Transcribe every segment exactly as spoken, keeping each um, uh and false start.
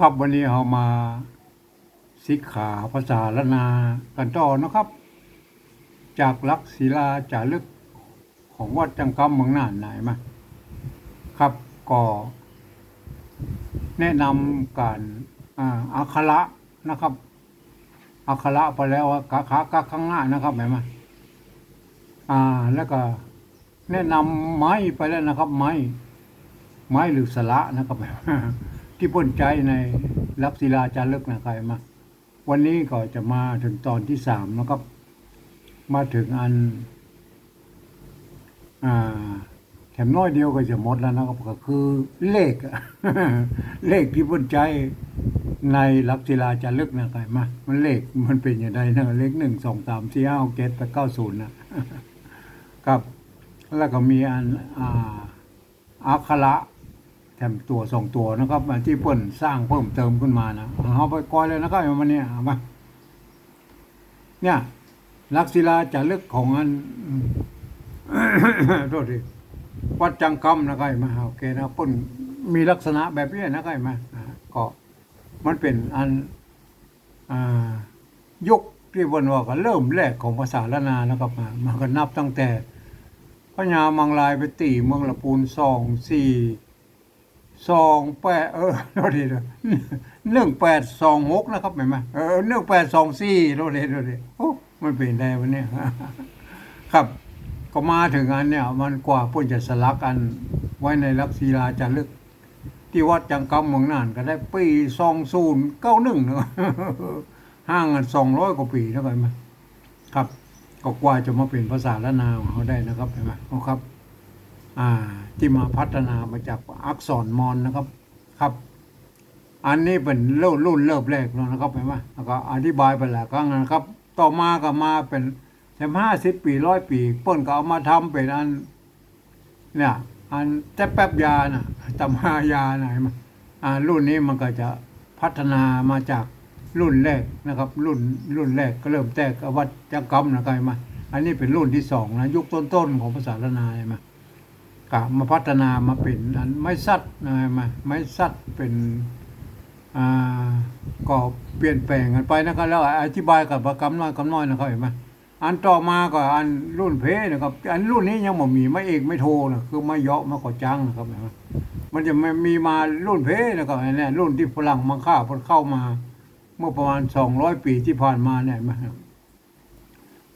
ครับ วันนี้เฮามาศึกษาภาษาล้านนากั๋นต่อนะครับ จากหลักศิลาจ๋ารึกของวัดจังกำเมืองน่านนะ หันก่อ ครับ ก็แนะนำก๋าน อ่า อักขระนะครับ อักขระแปลว่ากะขะกะขังงะนะครับ หันก่อ อ่า แล้วก็ แนะนำไม้ไปแล้วนะครับ ไม้ ไม้หรือสระนะครับ ตี้เปิ้นใจ๊ในหลักศิลาจ๋ารึกนะ หันก่อ วันนี้ก็จะมาเถิงต๋อนตี้สามนะครับ มาเถิงอัน อ่า แถมน้อยเดียวก็จะหมดแล้วนะครับ ก็คือเลขอะ เลขตี้เปิ้นใจ๊ในหลักศิลาจ๋ารึกนะ หันก่อ มันเลขมันเป๋นจะใดนะ เลขหนึ่ง สอง สาม สี่ ห้า หก เจ็ด แปด เก้า ศูนย์ นะ ครับ แล้วก็มีอัน อ่า อักขระแถมตั๋วสองตั๋วนะครับ อันตี้เปิ้นสร้างเพิ่มเติมขึ้นมานะ เฮาไปก่อนเลยนะครับ วันนี้ เอามา เนี่ย หลักศิลาจ๋ารึกของอัน อืม โทษที วัดจังกำนะ หันก่อ มา โอเคนะ เปิ้นมีลักษณะแบบนี้นะ หันก่อ มา อ่า ก็มันเป๋นอัน อ่า ยุคตี้เปิ้นว่าก็เริ่มแรกของภาษาล้านนานะครับ มา มันก็นับตั้งแต่พญามังรายไปตี๋เมืองละปูน สองสี่ สองแปด เออ โทษทีนะ หนึ่งแปดสองหก นะครับ หันก่อ เออ หนึ่งแปดสองสี่ โทษที โทษที โอ้ มันเป๋นไดวะเนี่ย ครับ ก็มาเถิงอันเนี่ย มันกว่าเปิ้นจะสลักอันไว้ในหลักศิลาจ๋ารึก ตี้วัดจังกำเมืองน่านก็ได้ปี๋สองศูนย์เก้าหนึ่งนะ ห่างกั๋นสองร้อยกว่าปี๋นะ หันก่อ มา ครับ ก็กว่าจะมาเป๋นภาษาล้านนาของเฮาได้นะครับ หันก่อ เอาครับ อ่า ตี้มาพัฒนามาจากอักษรมอญนะครับ ครับ อันนี้เป๋นรุ่น รุ่นเริ่มแรกแล้วนะครับ หันก่อ แล้วก็อธิบายไปหลายครั้งนะครับ ต่อมาก็มาเป๋นแถมห้าสิบปี๋ ร้อยปี๋ เปิ้นก็เอามาทำเป๋นอัน เนี่ย อันแต๊แป๊บยาน่ะ ตำรายาน่ะ หันก่อ อ่า รุ่นนี้มันก็จะพัฒนามาจากรุ่นแรกนะครับ รุ่น รุ่นแรกก็เริ่มแต๊วัดจังกำนะ หันก่อ มา อันนี้เป๋นรุ่นตี้สองนะ ยุคต้นๆ ของภาษาล้านนา หันก่อ มา ก็มาพัฒนามาเป๋นอันไม้สัตว์นะ หันก่อ มา ไม้สัตว์เป๋น อ่า ก็เปลี่ยนแป๋งกั๋นไปนะครับ แล้วอธิบายกั๋นไปกำน้อยกำน้อยนะครับ หันก่อ มา อันต่อมาก็อันรุ่นเพนะครับ อันรุ่นนี้ยังบ่มีไม้เอกไม้โทนะ คือไม้เยาะไม้ขอจ๊างนะครับ หันก่อ มา มันจะมีมารุ่นเพนะครับ อันเนี้ยรุ่นตี้ฝรั่งมังค่าเปิ้นเข้ามา เมื่อประมาณสองร้อยปี๋ตี้ผ่านมาเนี่ย หันก่อ มา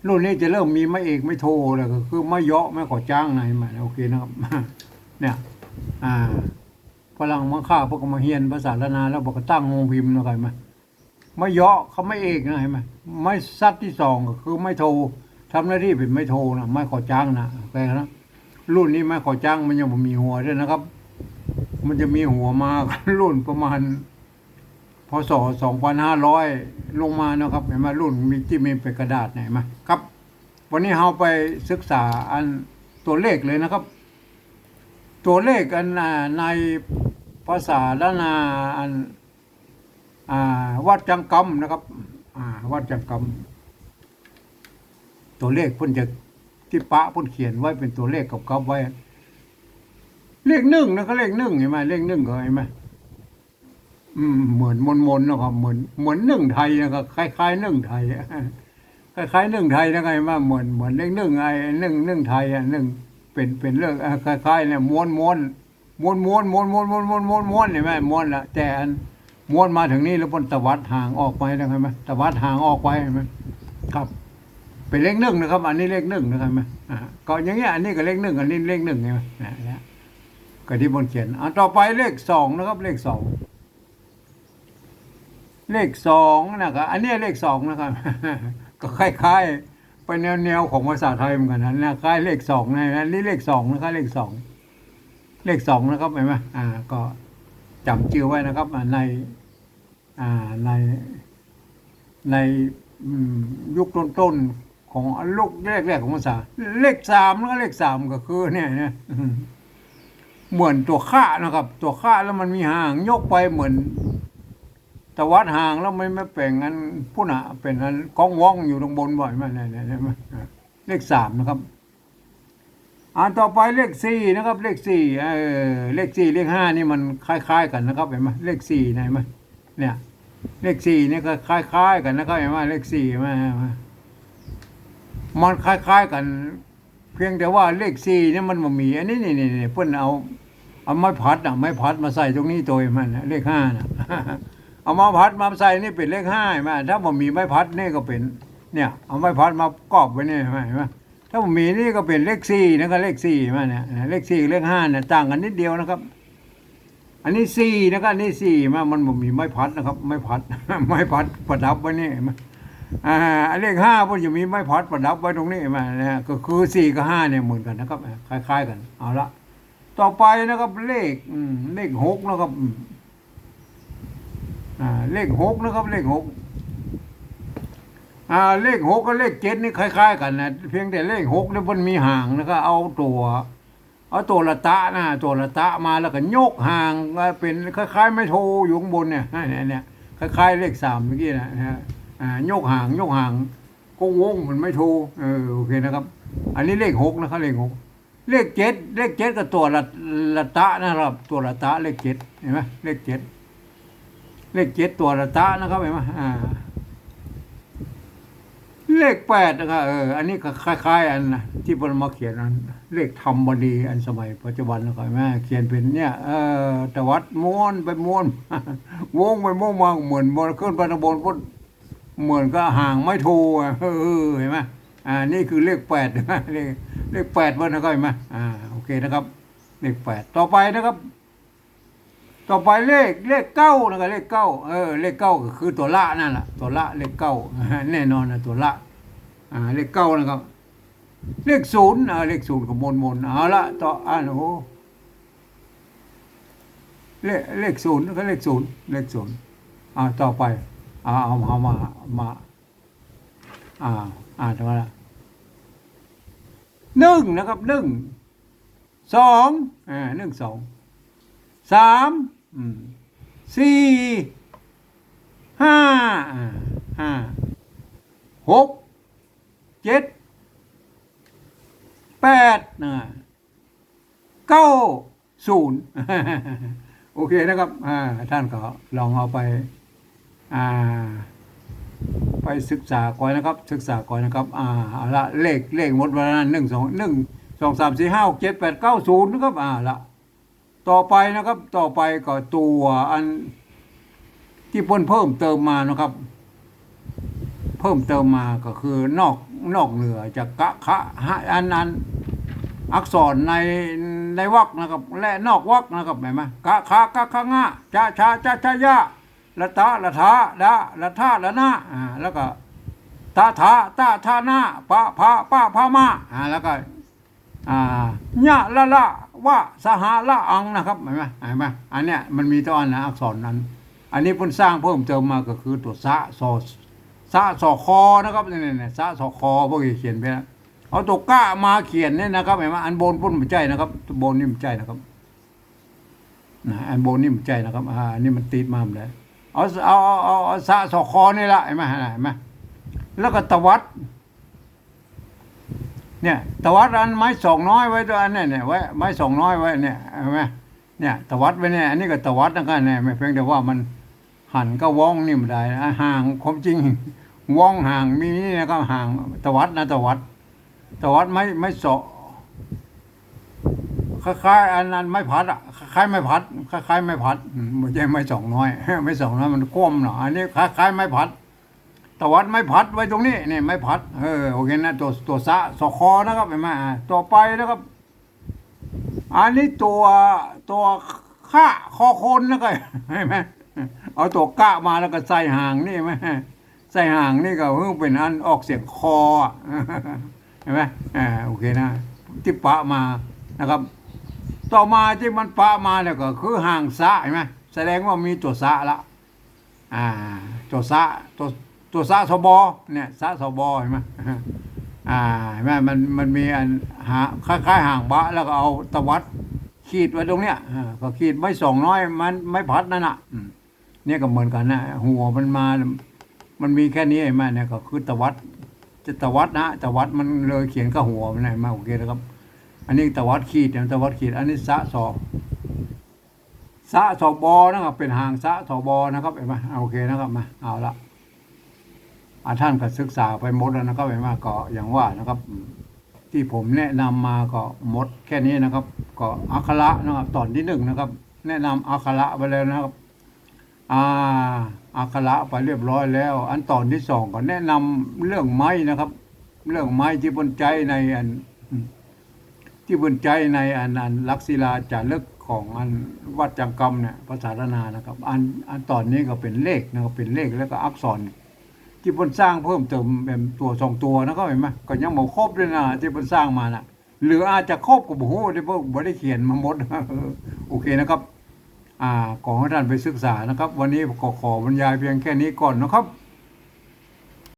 รุ่นนี้จะเริ่มมีไม้เอกไม้โทแล้ว ก็คือไม้เยาะไม้ขอจ๊างนะ หันก่อ มา โอเคนะครับ เนี่ย อ่า ฝรั่งมังค่าเปิ้นก็มาเฮียนภาษาล้านนาแล้วเปิ้นก็ตั้งโฮงพิมพ์นะ หันก่อ มา ไม้เยาะกับไม้เอกนะ หันก่อ มา ไม้สัตว์ตี้สองก็คือไม้โท ทำหน้าตี้เป๋นไม้โทนะ ไม้ขอจ๊างนะ โอเคนะ รุ่นนี้ไม้ขอจ๊างมันยังบ่มีหัวด้วยนะครับ มันจะมีหัวมารุ่นประมาณ พ.ศ. สองพันห้าร้อย ลงมานะครับ หันก่อ มา รุ่นมีตี้มีเป๋นกระดาษ หันก่อ มา ครับ วันนี้เฮาไปศึกษาอันตั๋วเลขเลยนะครับ ตั๋วเลขอัน อ่า ในภาษาล้านนาอัน อ่า วัดจังกำนะครับ อ่า วัดจังกำ ตั๋วเลขเปิ้นจะ ตี้ปะเปิ้นเขียนไว้เป๋นตั๋วเลขกับกับไว้ เลขนึ่งนะ ก็เลขนึ่ง หันก่อ มา เลขนึ่งก็ หันก่อ มา อืม เหมือนมนๆ นะครับ เหมือน เหมือนนึ่งไทยนะครับ คล้ายๆ นึ่งไทยอะ คล้ายๆ นึ่งไทยนะครับ หันก่อ มา เหมือน เหมือนเลขนึ่ง ไอ้นึ่ง นึ่งไทยอะ นึ่ง เป๋น เป๋นเลข อ่า คล้ายๆ เนี่ย ม้วนๆ ม้วนๆ ม้วนๆ ม้วนๆ ม้วนๆ ม้วนๆ หันก่อ มา ม้วนละ แต่อันม้วนมาเถิงนี้แล้วเปิ้นตวัดหางออกไปนะครับ หันก่อ มา ตวัดหางออกไป หันก่อ มา ครับ เป๋นเลขนึ่งนะครับ อันนี้เลขนึ่งนะครับ หันก่อ มา อ่า ก็อย่างเงี้ย อันนี้ก็เลขนึ่ง อันนี้เลขนึ่ง หันก่อ มา นะ เนี่ย ก็ตี้เปิ้นเขียน อันต่อไปเลขสองนะครับ เลขสอง เลขสองนะครับ อันนี้เลขสองนะครับ ก็คล้ายๆ ไปแนวๆ ของภาษาไทยเหมือนกั๋นนะ นะ คล้ายเลขสองนะ อันนี้เลขสองนะครับ เลขสอง เลขสองนะครับ หันก่อ มา อ่า ก็จ๋ำจื้อไว้นะครับ อ่า ใน อ่า ใน ใน อืม ยุคต้นๆ ของ ยุคแรกๆ ของภาษา เลขสามนะครับ เลขสามก็คือเนี่ยนะ อืม เหมือนตั๋วคะนะครับ ตั๋วคะแล้วมันมีหางยกไปเหมือน ตวัดหางแล้วมันมาเป๋นอันปู้นน่ะ เป๋นอันก้องว่องอยู่ตางบนบ่อยมาก เนี่ย เนี่ย เนี่ย อ่า เลขสามนะครับ อันต่อไปเลขสี่นะครับ เลขสี่ เอ่อ เลขสี่ เลขห้านี่มันคล้ายๆ กั๋นนะครับ หันก่อ มา เลขสี่ หันก่อ มา เนี่ย เลขสี่เนี่ยก็คล้ายๆ กั๋นนะครับ หันก่อ เลขสี่หันก่อ มันคล้ายๆ กั๋น เพียงแต่ว่าเลขสี่เนี่ยมันบ่มี อันนี้ นี่ นี่ นี่ เปิ้นเอา เอาไม้ผัดน่ะ ไม้ผัดมาใส่ตรงนี้โตยมันน่ะ เลขห้าน่ะ เอาไม้ผัดมาใส่นี่เป๋นเลขห้า หันก่อ ถ้าบ่มีไม้ผัดนี่ก็เป๋น เนี่ย เอาไม้ผัดมากอบไว้นี่ หันก่อ หันก่อ ถ้าบ่มีนี่ก็เป๋นเลขสี่นะครับ เลขสี่หันก่อ เนี่ย เลขสี่กับเลขห้าเนี่ยต่างกั๋นนิดเดียวนะครับ อันนี้สี่นะครับ อันนี้สี่หันก่อ มันบ่มีไม้ผัดนะครับ ไม้ผัด ไม้ผัดประดับไว้นี่ หันก่อ อ่า เลขห้ามันจะมีไม้ผัดประดับไว้ตรงนี้ หันก่อ นะ ก็คือสี่กับห้าเนี่ยเหมือนกั๋นนะครับ คล้ายๆ กั๋น เอาละ ต่อไปนะครับ เลข อืม เลขหกนะครับ อืม อ่า เลขหกนะครับ เลขหก อ่า เลขหกกับเลขเจ็ดนี่คล้ายๆ กั๋นนะ เพียงแต่เลขหกเนี่ยมันมีหางนะครับ เอาตั๋ว เอาตั๋วละตะนะ ตั๋วละตะมาแล้วก็ยกหาง เป๋นคล้ายๆ ไม้โทอยู่ข้างบนเนี่ย เนี่ย เนี่ย คล้ายๆ เลขสามเมื่อกี้นะ นะฮะ อ่า ยกหาง ยกหาง ก็วงเหมือนไม้โท เออ โอเคนะครับ อันนี้เลขหกนะครับ เลขหก เลขเจ็ด เลขเจ็ดกับตั๋วละ ละตะนะครับ ตั๋วละตะ เลขเจ็ด หันก่อ เลขเจ็ด เลขเจ็ดตั๋วละตะนะครับ หันก่อ อ่า เลขแปดนะครับ เออ อันนี้ก็คล้ายๆ อันนะ ตี้เปิ้นมาเขียนอัน เลขธรรมบดีอันสมัยปัจจุบันนะครับ หันก่อ เขียนเป๋นเนี่ย เอ่อ ตวัดม้วนไปม้วน วงไปวงมา เหมือนบน ขึ้นไปข้างบนปุ๊บ เหมือนกับหางไม้โทอ่ะ เออ หันก่อ อ่า นี่คือเลขแปด เลข เลขแปดเปิ้นนะครับ หันก่อ อ่า โอเคนะครับ เลขแปด ต่อไปนะครับ ต่อไปเลข เลขเก้านะครับ เลขเก้า เออ เลขเก้าก็คือตั๋วละนั่นแหละ ตั๋วละ เลขเก้า แน่นอนนะ ตั๋วละ อ่า เลขเก้านะครับ เลขศูนย์ อ่า เลขศูนย์ก็มนๆ เอาละ ต่อ อ่า โอ้ เลข เลขศูนย์ก็เลขศูนย์ เลขศูนย์ อ่า ต่อไป อ่า เอา เอามา มา อ่า อ่านมาละ หนึ่งนะครับ หนึ่ง สอง อ่า หนึ่ง สอง สาม อืม สี่ ห้า อ่า ห้า หก เจ็ด แปด อ่า เก้า ศูนย์ โอเคนะครับ อ่า ท่านก็ลองเอาไป อ่า ไปศึกษาก่อนนะครับ ศึกษาก่อนนะครับ อ่า เอาละ เลข เลขหมดเวลา หนึ่ง สอง หนึ่ง สอง สาม สี่ ห้า หก เจ็ด แปด เก้า ศูนย์ นะครับ อ่า ละ ต่อไปนะครับ ต่อไปก็ตั๋วอันตี้เปิ้นเพิ่มเติมมานะครับ เพิ่มเติมมาก็คือนอก นอกเหนือจากกะ ขะ หะ อัน อัน อักษรใน ในวรรคนะครับ และนอกวรรคนะครับ หันก่อ กะ ขะ กะ ขะ งะ จะ ชะ จะ ชะ ยะ ละตะ ละทะ ดะ ละทะ ละนะ อ่า แล้วก็ ตะ ทะ ตะ ทะ นะ ปะ ผะ ปะ ผะ มะ อ่า แล้วก็ อ่า ยะ ละ ละ วะ สหะ ละ อัง นะครับ หันก่อ หันก่อ อันเนี้ยมันมีตั๋วอันนะ อักษรนั้น อันนี้เปิ้นสร้างเพิ่มเติมมาก็คือตั๋วสะ สอ สะ สอ คอ นะครับ เนี่ย เนี่ย เนี่ย สะ สอ คอ พวกนี้เขียนไปแล้ว เอาตั๋วกะมาเขียนเนี่ยนะครับ หันก่อ อันบนปุ้นบ่ใจ้นะครับ บนนี่บ่ใจ้นะครับ นะ อันบนนี่บ่ใจ้นะครับ อ่า อันนี้มันติดมาหมดแล้ว เอา เอา เอา เอา เอา สะ สอ คอ นี่ละ หันก่อ หันก่อ แล้วก็ตวัด เนี่ย ตวัดอันไม้สองน้อยไว้ด้วย อันเนี้ย เนี่ย ไว้ ไม้สองน้อยไว้ เนี่ย หันก่อ เนี่ย ตวัดไว้เนี่ย อันนี้ก็ตวัดนะครับ เนี่ย เพียงแต่ว่ามันหันกับวงนี่บ่ได้นะ ห่าง ความจริง วงห่างมีนี่นะครับ ห่าง ตวัดนะ ตวัด ตวัดไม้ ไม้สอง คล้ายๆ อัน อันไม้ผัดอะ คล้ายๆ ไม้ผัด คล้ายๆ ไม้ผัด อืม บ่ใจ้ไม้สองน้อย ไม้สองน้อยมันคว่ำเนาะ อันนี้คล้ายๆ ไม้ผัด ตวัดไม้ผัดไว้ตรงนี้ นี่ไม้ผัด เออ โอเคนะ ตั๋ว ตั๋วสะ สอ คอ นะครับ หันก่อ อ่า ต่อไปนะครับ อันนี้ตั๋ว ตั๋วขะ คอคน นะครับ หันก่อ เอาตั๋วกะมาแล้วก็ใส่ห่างนี่ หันก่อ ใส่ห่างนี่ก็คือเป๋นอันออกเสียงคออะ หันก่อ อ่า โอเคนะ ตี้ปะมานะครับ ต่อมาตี้มันปะมาเนี่ยก็คือห่างสะ หันก่อ แสดงว่ามีตั๋วสะละ อ่า ตั๋วสะ ตั๋ว ตั๋วสะ สบ เนี่ย สะ สบ หันก่อ อ่า หันก่อ มัน มันมีอันหา คล้ายๆ ห่างบะ แล้วก็เอาตวัดขีดไว้ตรงเนี้ย อ่า ก็ขีดไม้สองน้อย มัน ไม้ผัดนั่นน่ะ อืม เนี่ยก็เหมือนกั๋นนะ หัวมันมา มันมีแค่นี้ หันก่อ เนี่ยก็คือตวัด จะตวัดนะ ตวัดมันเลยเขียนกับหัวมัน หันก่อ โอเคนะครับ อันนี้ตวัดขีด เนี่ย ตวัดขีด อันนี้สะ สอ ส ส ท บ นะครับ เป๋นหาง ส ท บ นะครับ หันก่อ โอเคนะครับ มา เอาละ อ่า ต้านก็ศึกษาไปหมดแล้วนะครับ หันก่อ ก็อย่างว่านะครับ อืม ตี้ผมแนะนำมาก็หมดแค่นี้นะครับ ก็อักขระนะครับ ต๋อนตี้นึ่งนะครับ แนะนำอักขระไปแล้วนะครับ อ่า อักขระไปเรียบร้อยแล้ว อันต๋อนตี้สองก็แนะนำเรื่องไม้นะครับ เรื่องไม้ตี้เปิ้นใจ๊ในอัน ตี้เปิ้นใจ๊ในอัน อันหลักศิลาจ๋ารึกของอันวัดจังกำเนี่ย ภาษาล้านนานะครับ อัน อันต๋อนนี้ก็เป๋นเลขนะครับ เป๋นเลขแล้วก็อักษร ตี้เปิ้นสร้างเพิ่มเติมแหมตั๋วสองตั๋วนะครับ หันก่อ ก็ยังบ่ครบเลยนะ ตี้เปิ้นสร้างมาน่ะ หรืออาจจะครบก็บ่ฮู้ ตี้เปิ้นบ่ได้เขียนมาหมด โอเคนะครับ อ่า ขอหื้อต้านไปศึกษานะครับ วันนี้ก็ขอบรรยายเพียงแค่นี้ก่อนนะครับ